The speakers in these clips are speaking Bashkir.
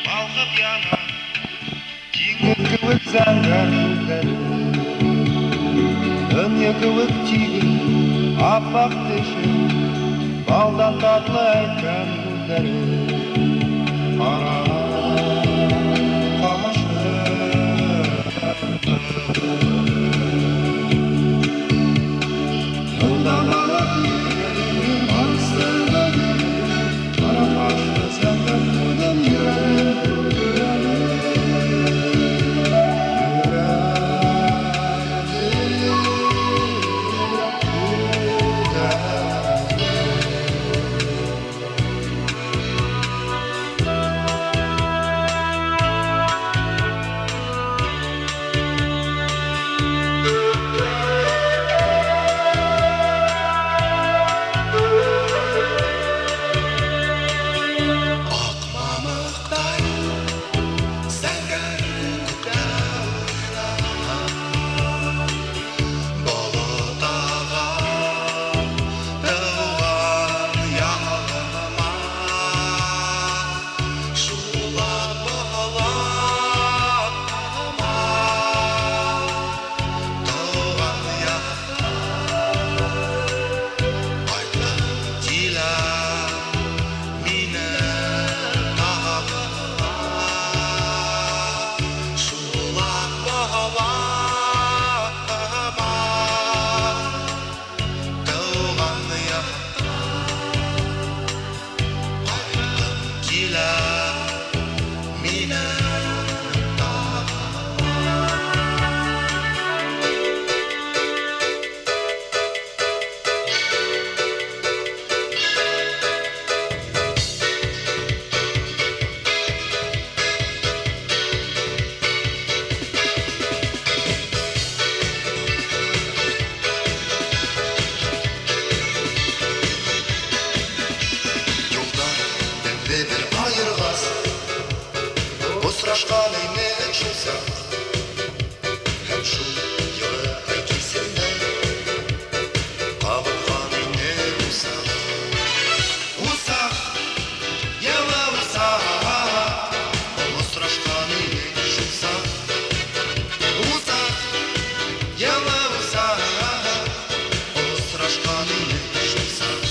Балҡып яна диңгеҙ кеүек зәңгәр күҙҙәре, Донъя кеүек тигеҙ аппаҡ теше, Балдан татлы әйткән һүҙҙәре. Ҡара ҡашы. Юлдан алып Ҡара ҡашлы зәңгәр күҙем, йөрәгем, йөрәгем, Аҡ мамыҡтай зәңгәр күктә уйнаған, Болот аға тыуған яғыма. Шулап балама, тыуған яҡҡа ҡайтҡым килә мине тағы ла. Шулап балама, тыуған яҡҡа ҡайтҡым килә мине тағы ла. Юлдар беҙҙе бер айырғас, Осрашҡан инек шул саҡ. Һәм шул йылы ай кисендә Ҡабынған ине усаҡ. Усаҡ, йылы усаҡ, Осрашҡан инек шул саҡ. Усаҡ, йылы усаҡ, Осрашҡан инек шул саҡ.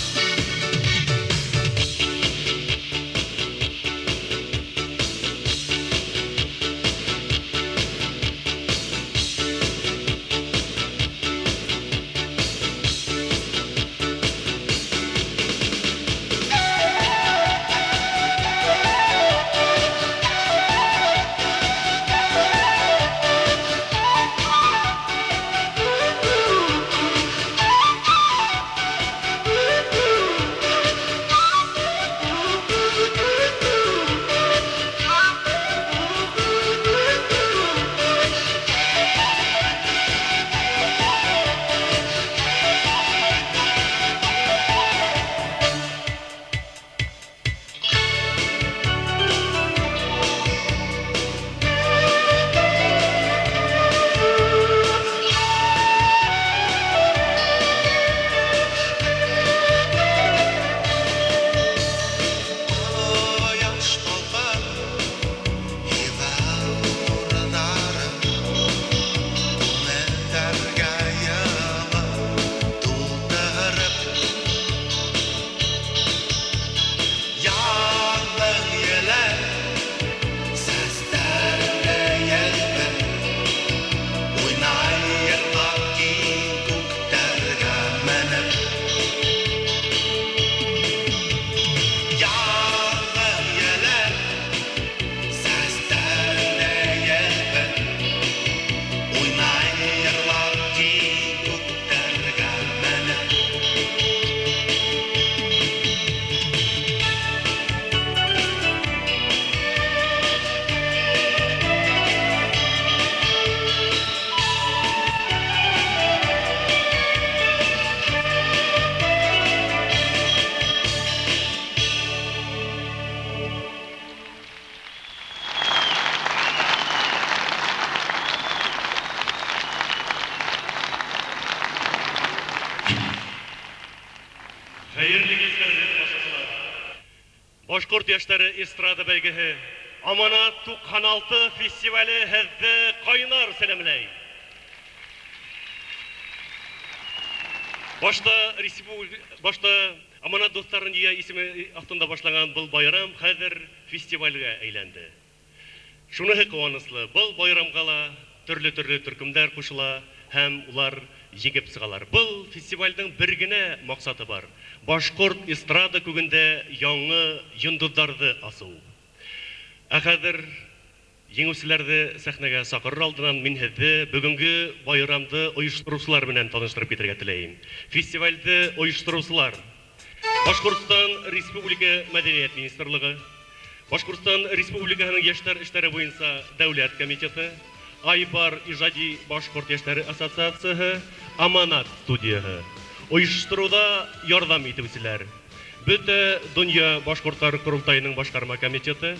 Ҡояш балҡып һибә нурҙарын, Күңелдәргә йылы тултырып. Яҙҙың еле сәстәреңде елпеп, Уйнай йырлап киң күктәргә менеп. Яҙҙың еле сәстәреңде елпеп, Уйнай йырлап киң күктәргә менеп. Хәйерле кис, хөрмәтле тамашасылар. Башҡорт йәштәре эстрада бәйгеһе Аманат 96 фестивале һеҙҙе ҡайнар сәләмләй. Башта Аманат дуҫтарын йыя исеме аҫтында башланған был байрам хәҙер фестивальгә әйләнде. Шуныһы ҡыуаныслы, был байрамға ла төрлө-төрлө төркөмдәр ҡушыла һәм улар еңеп сығалар. Был фестивальдең бер генә маҡсаты бар: башҡорт эстрада күгендә яңы йондоҙҙарҙы асыу. Ә хәҙер еңеүселәрҙе сәхнәгә саҡырыр алдынан мин һеҙҙе бөгөнгө байрамды ойоштороусылар менән таныштырып китергә теләйем. Фестивальде ойоштороусылар: Башҡортостан Республика Мәҙәниәт Министрлығы, Башҡортостан Республикаһының Йәштәр эштәре буйынса Дәүләт комитеты, Айбар ижади башҡорт йәштәре ассоциацияһы, Аманат студияһы. Ойоштороуҙа ярҙам итеүселәр: Бөтә донъя башҡорттар ҡоролтайының башҡарма комитеты,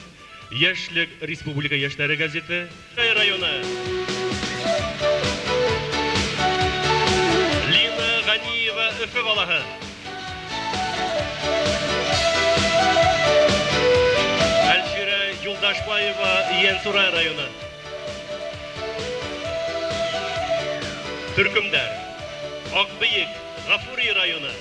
Йәшлек Республика йәштәре гәзите, районы. Лина Ғәниева, Өфө балаһы. Әлфирә Юлдашбаева, Йәнсура районы. Төркөмдәр: Аҡбейек, Ғафури районы.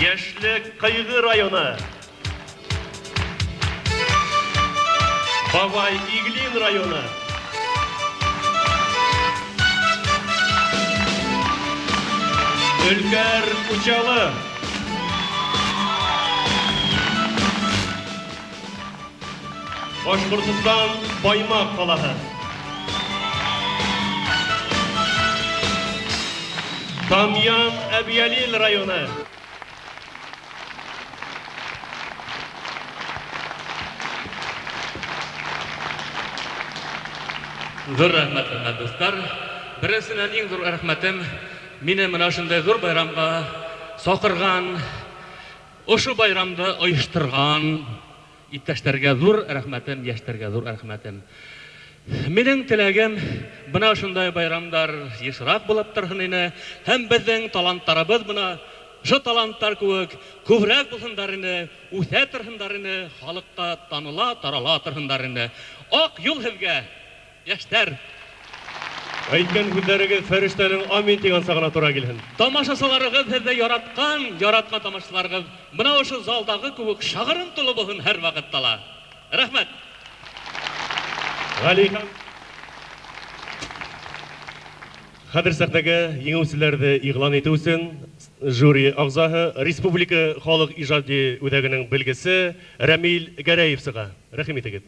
Йәшлек, Ҡыйғы районы. Бабай Иглин районы. Өлкәр, Учалы. Башҡортостан, Баймаҡ ҡалаһы. Тамьян, Әбйәлил районы. Ҙур рәхмәт, хөрмәтле дуҫтар. Беренсенән, иң ҙур рәхмәтем мине мына ошондай ҙур байрамға саҡырған, ошо байрамды ойошторған иптәштәргә ҙур рәхмәтем, йәштәргә ҙур рәхмәтем. Минең теләгем бына ошондай байрамдар йышыраҡ булып торһон ине, һәм беҙҙең таланттарыбыҙ бына ошо таланттар кеүек күберәк булһындар ине, үҫә торһондар ине, халыҡҡа таныла, тарала торһондар ине. Аҡ юл һеҙгә, йәштәр! Әйткән һүҙҙәрегеҙ фәрештәнең амин тигән сағына тура килһен. Тамашасыларығыҙ һеҙҙе яратҡан, яратҡан тамашасыларығыҙ бына ошо залдағы кеүек шағырым тулы булһын һәр ваҡытта ла. Рәхмәт. Ғәлихан. Хәҙер сәхнәгә еңеүселәрҙе иғлан итеү өсөн жюри ағзаһы, Республика халыҡ ижади үҙәгенең белгесе Рәмил Гәрәев сыға. Рәхим итегеҙ.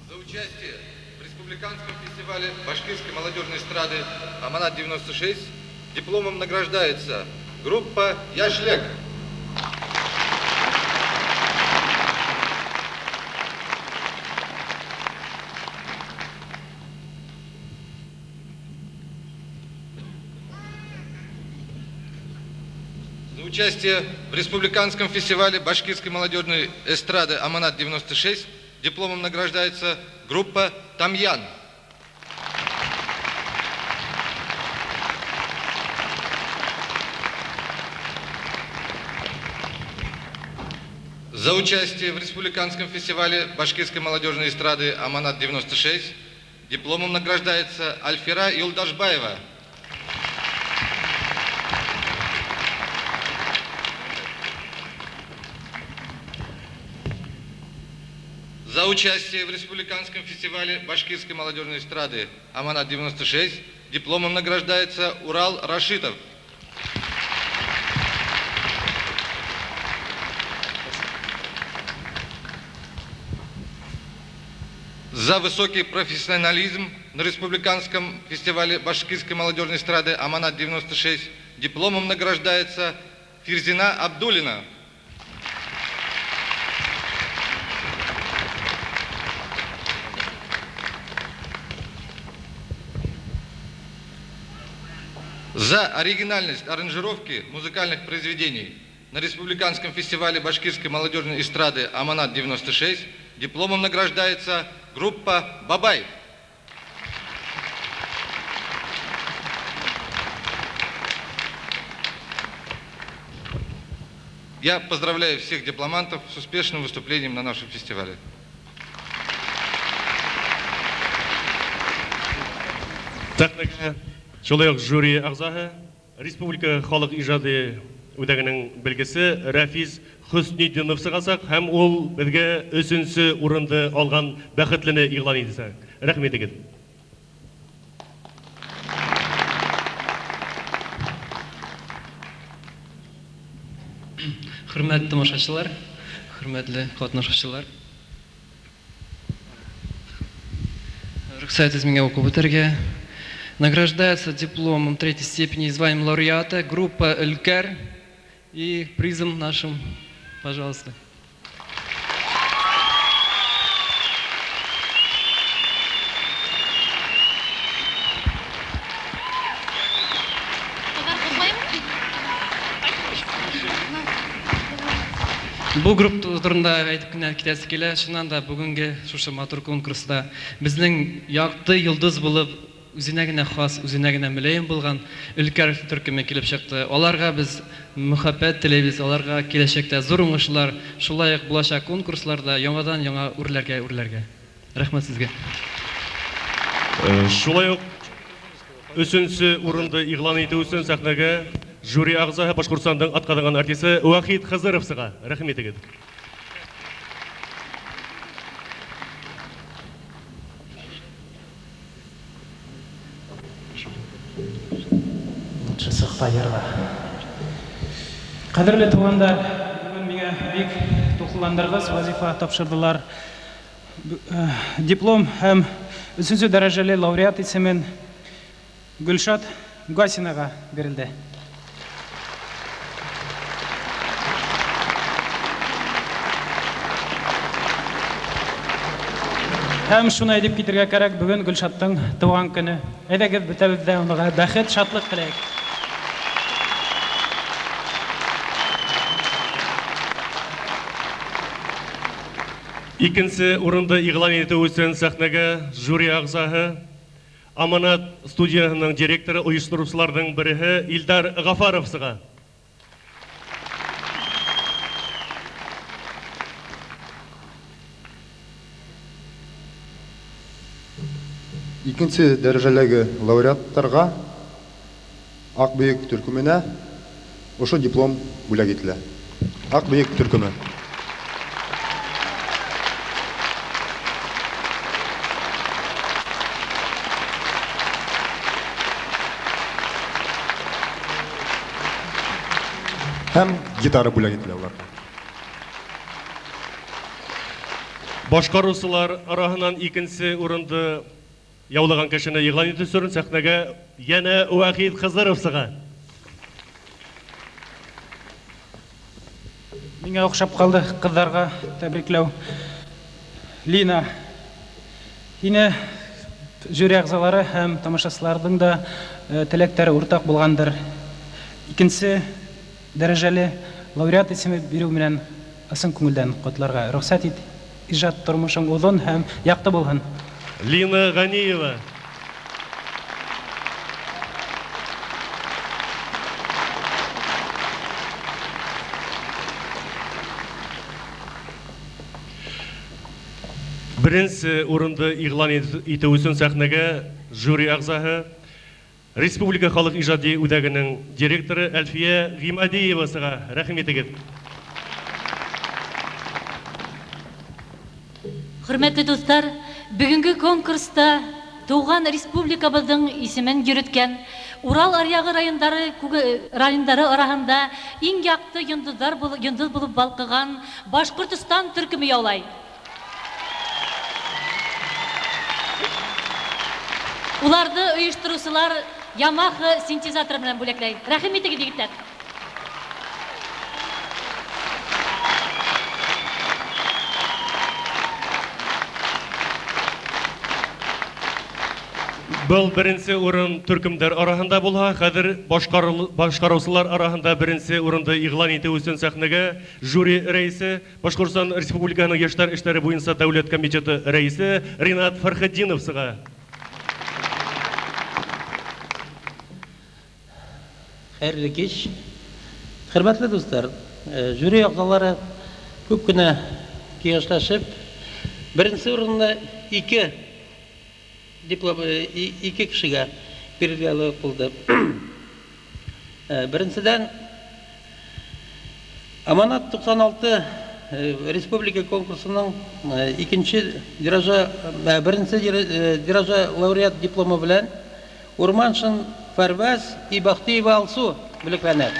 За участие в республиканском фестивале башкирской молодежной эстрады «Аманат 96» дипломом награждается группа «Яшлек». За участие в республиканском фестивале башкирской молодежной эстрады «Аманат 96» дипломом награждается группа «Тамьян». За участие в республиканском фестивале башкирской молодежной эстрады «Аманат 96» дипломом награждается Альфира Юлдашбаева. За участие в республиканском фестивале башкирской молодежной эстрады «Аманат 96» дипломом награждается Урал Рашитов. За высокий профессионализм на республиканском фестивале башкирской молодежной эстрады «Аманат 96» дипломом награждается Фирзина Абдулина. За оригинальность аранжировки музыкальных произведений на республиканском фестивале башкирской молодежной эстрады «Аманат 96» дипломом награждается группа «Бабай». Я поздравляю всех дипломантов с успешным выступлением на нашем фестивале. Сәхнәгә шулай ук жюри әгъзаһы, Республика халык ижады үҙәгенең белгесе Рәфис Хөснетдинов сығасаҡ һәм ул беҙгә өсөнсө урынды алған бәхетлене иғлан итәсәк. Рәхмәт итегеҙ. Хөрмәтле тамашасылар, хөрмәтле катнашучылар. Рөхсәт итегез миңа укып үтәргә. Награждается дипломом третьей степени и званием лауреата группа «Элькер» и призом нашим, пожалуйста. Бу группа турында әйтеп кенә китәсе килә. Чыннан да бүгенге шушы матур конкурста безнең якты йолдыз булып үзенә генә хас, үзенә генә мөлаем булган Өлкәр төркеме килеп чыкты. Аларга без мөхәббәт теләйбез, аларга киләчәктә зур уңышлар, шулай ук булачак конкурсларда яңадан яңа үрләргә үрләргә. Рәхмәт сезгә. Шулай ук өсөнсө урынды игълан итү өчен сәхнәгә жюри әгъзаһы Башкортостандың атказанган артисты Вахит Хызыров сыға. Рәхмәт итегез. Лучше сыҡта йырла. Ҡәҙерле туғандар, бөгөн миңә бик тулҡынландырғыс вазифа тапшырҙылар. Диплом һәм өсөнсө дәрәжәле лауреат исемен Гөлшат Гасинаға бирелде. Һәм шуны әйтеп китергә кәрәк, бөгөн Гөлшаттың тыуған көнө. Әйҙәгеҙ, бөтәбеҙ ҙә уға бәхет, шатлыҡ теләйек. Икенсе урынды иғлан итеү өсөн сәхнәгә жюри ағзаһы, Аманат студияһының директоры, ойоштороусыларҙың береһе Илдар Ғафаров сыға. Икенсе дәрәжәләге лауреаттарға Аҡ бейек төркөмөнә ошо диплом бүләк ителә. Аҡ бейек төркөмө. Һәм гитара бүләк ителә уларға. Башҡарыусылар араһынан икенсе урынды яулаған кешене иғлан итеү өсөн сәхнәгә йәнә Вахит Хызыров сыға. Миңә оҡшап ҡалды ҡыҙҙарға тәбрикләү. Лина, һине жюри ағзалары һәм тамашасыларҙың да теләктәре уртаҡ булғандыр. Икенсе дәрәжәле лауреат исеме биреү менән ысын күңелдән ҡотларға рөхсәт ит. Ижад тормошоң оҙон һәм яҡты булһын. Лина Ганиева. Беренсе урынды иғлан итеү өсөн сәхнәгә жюри ағзаһы, Республика халыҡ ижади үҙәгенең директоры Әлфиә Ғимадиева сыға. Рәхим итегеҙ. Хөрмәтле дуҫтар, бөгөнгө конкурста тыуған республикабыҙҙың исемен йөрөткән Урал аръяғы райондары араһында иң яҡты йондоҙ булып балҡыған Башҡортостан төркөмө яулай. Уларҙы ойоштороусылар Yamaha синтезаторы менән бүләкләй. Рәхим итегеҙ, егеттәр. Был беренсе урын төркөмдәр араһында булһа, хәҙер башҡарыусылар араһында беренсе урынды иғлан итеү өсөн сәхнәгә жюри рәйесе, Башҡортостан Республикаһының йәштәр эштәре буйынса дәүләт комитеты рәйесе Ринат Фәрхетдинов сыға. Хәйерле кис. Хөрмәтле дуҫтар, жюри ағзалары күп кенә киңәшләшеп, беренсе урынны ике диплом ике кешегә бирергә лайыҡ булды. Беренседән, Аманат 96 республика конкурсының икенче дәрәҗә, беренсе дәрәҗә лауреат дипломы белән Урманшин Фәрвәз и Бахтиева Алсу бүләкләнә.